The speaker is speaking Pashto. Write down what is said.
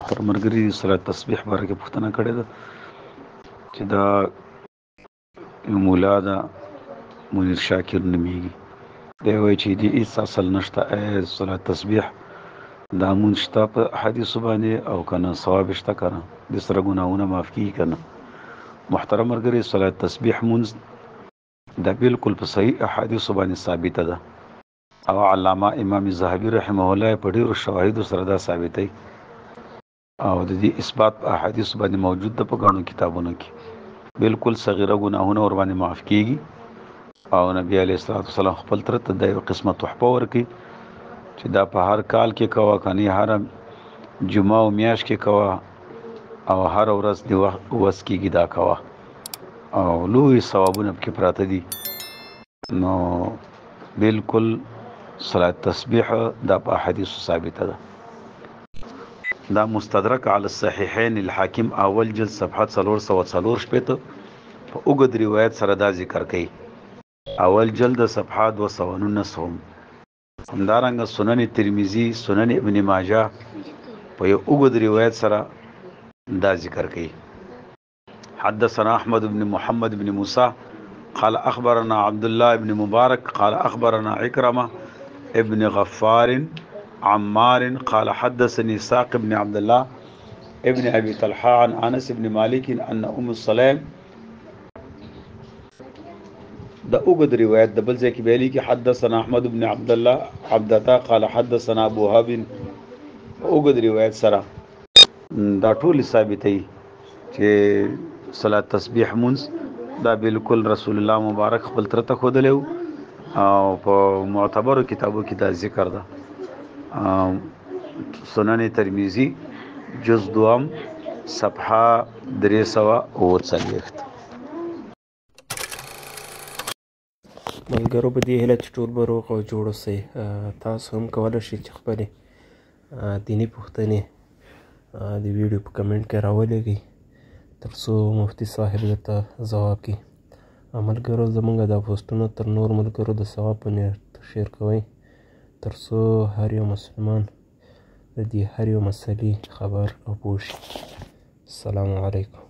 تر مرګري صلات تسبیح باره کې پوښتنه کړې ده چې دا یو مولا ده، منیر شاکر نومېږي، دی وایي چې دې هېڅ اصل نشته. ای صلات تسبیح دا مونځ شته په حدیثو باندې او که نه، ثواب شته که نه، دې سره ګناهونه معاف کېږي که نه؟ محترم ملګري، صلات تسبیح مونځ دا بالکل په صحیح احادیثو باندې ثابته ده او علامه امام ذهبي رحمه الله په ډیرو شواهدو سره دا ثابتوي او د دې اثبات په احادیثو باندې موجود ده په ګڼو کتابونو کې. بالکل صغیره ګناهونه ور باندې معاف کیږي او نبی علیه الصلاة والسلام خپل تره ته د یو قسمه تحفه ورکړي چې دا په هر کال کې کوه، کني هر جمعه او میاشت کې کوه او هر ورځ دی وس کېږي دا کوه او لوی ثوابونه پکې پراته دي. نو بالکل صلات تسبیح دا په احادیثو ثابته ده. دا مستدرک علی الصحیحین الحاکم اول جلد صفحه 464 په اوږد روایت سره دا ذکر کوي، اول جلد صفحه 219 هم. همدارنګه سنن ترمذی، سنن ابن ماجه په یو اوږد روایت سره دا ذکر کوي. حدثنا احمد بن محمد بن موسى قال اخبرنا عبد الله بن مبارك قال اخبرنا عكرمه ابن غفار عمار قال حدثني ساق بن عبد الله ابن ابي طلحه عن انس بن مالك ان ام السلام. د اوږد روایت د بل ځای کې ویلي کې حدثنا احمد بن عبد الله عبدتا قال حدثنا ابو وهب، اوږد روایت سره دا ټول ثابتوي چې صلات تسبیح مونځ دا بالکل رسول الله مبارک خپل تره ته ښودلی او په معتبرو کتابو کې دا ذکر ده. سنن ترمذی جز دوم صفحه 347. ملګرو، په دې هیله چې ټول به روغ او جوړ اوسئ. تاسو هم کولی شئ چې خپلې دیني پوښتنې د ویډیو په کمنټ کې راولېږئ تر څو مفتي صاحب درته ځواب کړي. ملګرو، زمونږ دا پوسټونه تر نور ملګرو د ثواب په نیت شیر کوئ تر څو هر یو مسلمان د دې هر یو مسلې خبر او پوه شي. السلام علیکم.